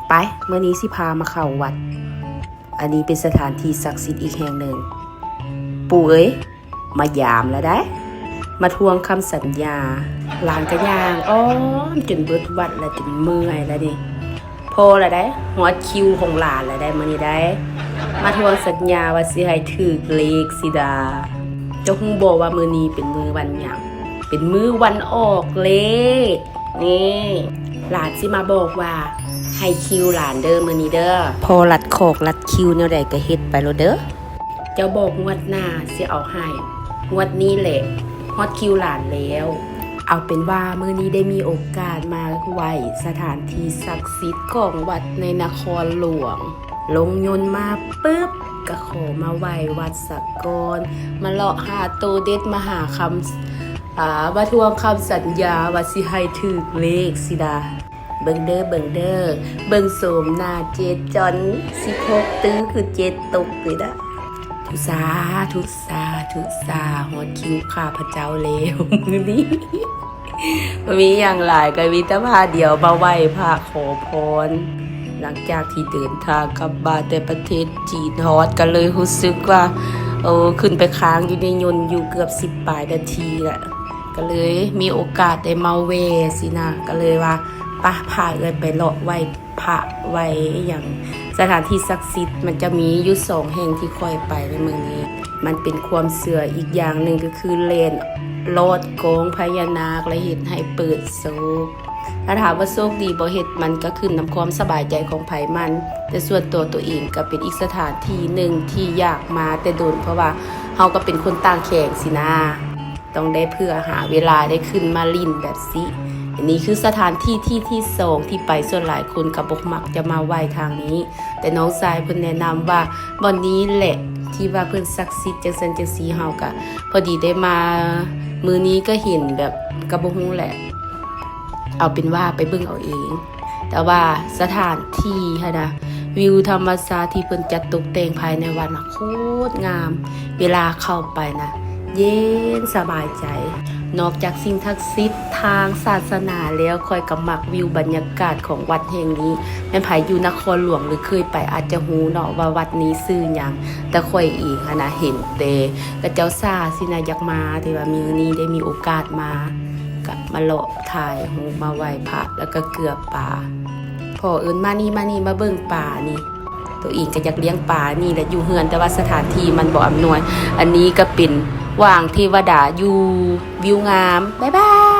ໄປ ມື້ນີ້ຊິພາມາເຂົ້າວັດ. ອັນນີ້ເປັນສະຖານທີ່ສັກສິດອີກແຫ່ງໜຶ່ງ. ປູ່ເອີຍ ມາຢາມແລ້ວໃດ໋ ມາທວງຄຳສັນຍາ. ຫຼານກໍຍ່າງອ້ອມຈົນເບິດວັດແລ້ວ ຈົນເມື່ອຍແລ້ວນີ້. ພໍແລ້ວໃດ໋ ຮອດຄິວຂອງຫຼານແລ້ວໃດ໋ ມື້ນີ້ໃດ໋ ມາທວງສັນຍາວ່າຊິໃຫ້ຖືກເລກຊິດາ. ເຈົ້າຮູ້ບໍ່ວ່າມື້ນີ້ເປັນມື້ວັນຫຍັງ? ເປັນມື້ວັນອອກເລກ. ນີ້ ຫຼານຊິມາບອກວ່າໃຫ້ຄິວຫຼານເດີ ມື້ນີ້ເດີ. ພໍລັດຂອກລັດຄິວແນວໃດກໍເຮັດໄປໂລດເດີ. ເຈົ້າບອກງວດໜ້າຊິເອົາໃຫ້, ງວດນີ້ແຫຼະ ຮອດຄິວຫຼານແລ້ວ. ເອົາເປັນວ່າມື້ນີ້ໄດ້ມີໂອກາດມາໄຫວ້ສະຖານທີ່ສັກສິດຂອງວັດໃນນະຄອນຫຼວງ. ລົງຍົນມາປຶບ ກໍຂໍມາໄຫວ້ວັດສາກ່ອນ, ມາເລາະຫາໂຕເດັດ ມາຫາຄຳ ອາ ມາທວງຄຳສັນຍາວ່າຊິໃຫ້ຖືກເລກຊິດາ. ເບິ່ງເດີ ເບິ່ງເດີ ເບິ່ງໂສມໜ້າເຈຈອນ ສິບຫົກຕື້ຄືເຈັດຕົກນີ້ນະ. ທຸ ສາທຸ ສາທຸ ສາ ຮອດຄິວຂ້າພະເຈົ້າແລ້ວມື້ນີ້. ບໍ່ມີຫຍັງຫຼາຍ ກໍມີແຕ່ພາດຽວມາໄຫວ້ພະຂໍພອນ. ຫຼັງຈາກທີ່ເດີນທາງກັບມາແຕ່ປະເທດຈີນ ຮອດກໍເລີຍຮູ້ສຶກວ່າ ໂອ້ ຂຶ້ນໄປຄ້າງຢູ່ໃນຍົນຢູ່ເກືອບສິບປາຍນາທີລະ, ກໍເລີຍມີໂອກາດໄດ້ມາແວ່ຊີ້ນະ, ກໍເລີຍວ່າ ປະ ພາເອື້ອຍໄປເລາະໄຫວ້ພະໄຫວ້ຫຍັງ ສະຖານທີ່ສັກສິດ. ມັນຈະມີຢູ່ສອງແຫ່ງທີ່ຂ້ອຍໄປໃນເມືອງນີ້. ມັນເປັນຄວາມເຊື່ອອີກຢ່າງໜຶ່ງ ກໍຄືແລ່ນລອດກອງພະຍານາກ ແລະ ເຮັດໃຫ້ເປີດໂຊກ. ຖ້າຖາມວ່າໂຊກດີບໍ່ເຮັດ, ມັນກໍຂຶ້ນນຳຄວາມສະບາຍໃຈຂອງໃຜມັນ, ແຕ່ສ່ວນຕົວໂຕເອງກໍເປັນອີກສະຖານທີ່ໜຶ່ງທີ່ຢາກມາແຕ່ດົນ, ເພາະວ່າເຮົາກໍເປັນຄົນຕ່າງແຂວງຊີ້ນາ, ຕ້ອງໄດ້ເພື່ອຫາເວລາໄດ້ຂຶ້ນມາຫຼິ້ນແບບຊີ້. ອັນນີ້ຄືສະຖານທີ່ທີ່ ທີ່ສອງທີ່ໄປ, ສ່ວນຫຼາຍຄົນກໍບໍ່ມັກຈະມາໄຫວ້ທາງນີ້. ແຕ່ນ້ອງຊາຍເພິ່ນແນະນຳວ່າບ່ອນນີ້ແຫຼະທີ່ວ່າເພິ່ນສັກສິດຈັ່ງຊັ້ນຈັ່ງຊີ້, ເຮົາກະພໍດີໄດ້ມາມື້ນີ້ກໍເຫັນແບບ ກໍບໍ່ຮູ້ແຫຼະ, ເອົາເປັນວ່າໄປເບິ່ງເອົາເອງ. ແຕ່ວ່າສະຖານທີ່ຫັ້ນນະ ວິວທຳມະຊາດທີ່ເພິ່ນຈັດຕົກແຕ່ງພາຍໃນວັດນະ ໂຄດງາມ, ເວລາເຂົ້າໄປນະ ເຢັນສະບາຍໃຈ. ນອກຈາກສິ່ງສັກສິດທາງສາສະໜາແລ້ວ, ຂ້ອຍກໍມັກວິວບັນຍາກາດຂອງວັດແຫ່ງນີ້. ແມ່ນໃຜຢູ່ນະຄອນຫຼວງ ຫຼື ເຄີຍໄປ ອາດຈະຮູ້ເນາະວ່າວັດນີ້ຊື່ຫຍັງ, ແຕ່ຂ້ອຍເອງຫັ້ນນະ ເຫັນແຕ່ຂະເຈົ້າສາຊີ້ນະ ຢາກມາ, ທີ່ວ່າມື້ນີ້ໄດ້ມີໂອກາດມາ ກໍມາເລາະຖ່າຍຮູບ ມາໄຫວ້ພະ ແລ້ວກໍເກືອປາ. ພໍ່ເອີ້ນ ມານີ້ ມານີ້ ມາເບິ່ງປານີ້. ໂຕເອງກໍຢາກລ້ຽງປານີ້ແຫຼະຢູ່ເຮືອນ, ແຕ່ວ່າສະຖານທີ່ມັນບໍ່ອຳນວຍ. ອັນນີ້ກໍເປັນຫວ່າງເທວະດາຢູ່, ວິວງາມ. ບາຍບາຍ.